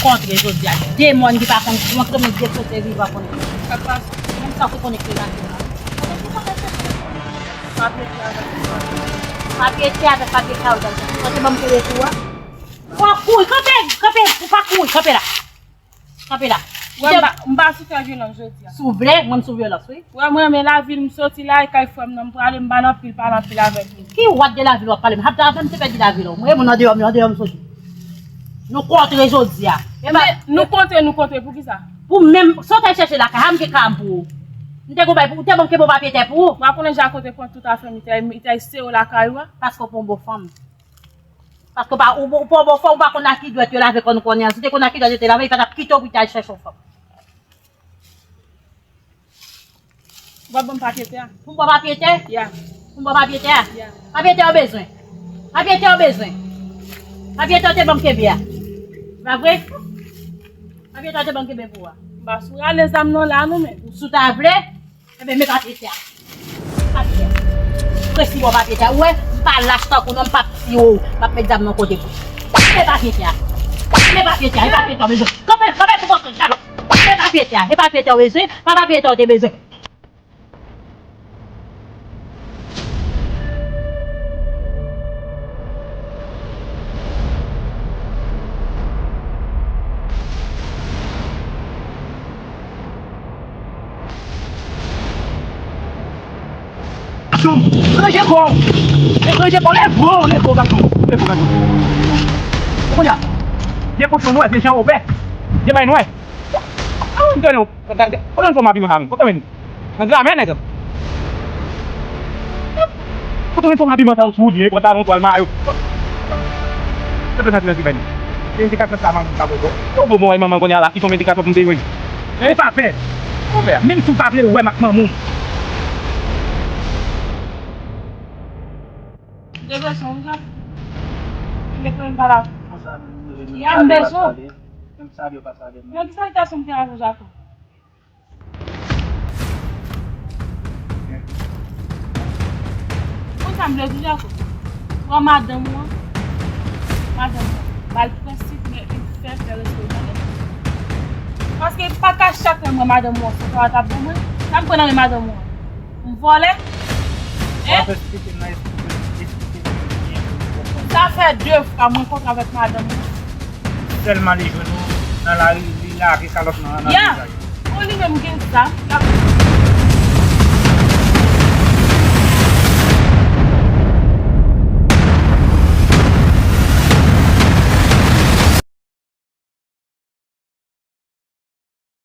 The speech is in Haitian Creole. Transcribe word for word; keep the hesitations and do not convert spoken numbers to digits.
kontre jodi a. De mòn ki pa konn kontre, men de kote vivan kontre. Sa k pase? Menm sa ki konekte la. Papye tè avèk papye kay ou. Kote ban m kere tou a. Ou pa kouri, kanpe, kanpe, ou pa kouri, kanpe la. Kanpe la. Wè, m pa, m pa sou fè vyolans jodi a. Si w vle, mwen m sou vyolans, wi. Wè, mwen renmen lavil, m soti la, e kay frè m nan, m prale, m pa nan anpil pale anpil avèk li. Ki wad de lavil w ap pale? M ap, avan m te pèdi lavil, mwen, moun andeyò, m andeyò, m soti. Nou kontre jodi a. E pa, men, nou kontre, nou kontre, poukisa? Pou menm, sa w t al chèche lakay, a m gen kay pou ou. M te gon bay pou ou, te ban m kenbe yon papye tè pou ou. Mwen konnen Jako te pran tout afè m, li te, li te sere lakay ou a. Paske w pa yon bon fanm. Paske w pa, ou, ou pa bon fanm, ou pa konn a ki dwèt yo lave kòn kounye a. Si w te konn a ki dwèt yo te lave, li pa t ap kite w pou l t al chèche yon fanm. Ou pa ban m papye tè a? Pou m ba w papye tè? Ya. Pou m ba w papye tè a? Ya. Papye tè ou bezwen? Papye tè ou bezwen? Papye tè ou te ban m kenbe a? Pa vre? Papye tè ou te ban m kenbe pou ou a? M pa sou rale zam nan la non, men. Si w ta vle, Ebyen, men papye tè a. Papye tè a. Presi bò papye tè a. Ou wè, m pa lach tankou non, m p ap tiye w. M ap met zam nan kote pou. Men papye tè a. Men papye tè a, e papye tè a w bezwen. Kanpe, kanpe pou kontre, jalou. Men papye tè a, e papye tè a w bezwen, pa papye tè a w te bezwen. Etranje kò w. Etranje kò w. Leve w, leve w, gason. Leve w, gason. Kounye a, de kochon nwè, de jan opè, de bay nwè. Awen, m tande w. Kote w fè m abiman sa menm? Kote w menm? Nan gramè nèg. Kote w fè m abiman sa ou sou li, pantalon, twal, mayo. Kote w santi nan ti fè m? Se endikasyon sa manman m ta pote w. Ou bon bon ay manman kounye a la, ki fòm endikasyon pou m te jwenn? E pa pè. Ou pè. Menm si w pa vle wè m ak manman w. Depresyon, wi, Jako. Mwen gen pwoblèm pa la. Konsa, m leve, m Ya, m bezwen w. Menm salye w pa salye m. Nan ki salitasyon m te avè w, Jako? Konn sa m vle di, Jako? Pran madanm ou an. Madanm ou an. Ba l prensip, men li fè, fè respè w, tande? Paske pa ka chak lè m wè madanm ou an, se sa w t ap ban mwen. Sa m pran nan men madanm ou an? M vòlè? Hein? W ap eksplike m nan, eksplike m, eksplike m byen pou m konprann. Sa fè de fwa mwen kontre avèk madanm mwen. Sèlman li jwenn ou nan lari, li lage kalòt nan, nan vizaj ou. Bon, li menm gen zam, l ap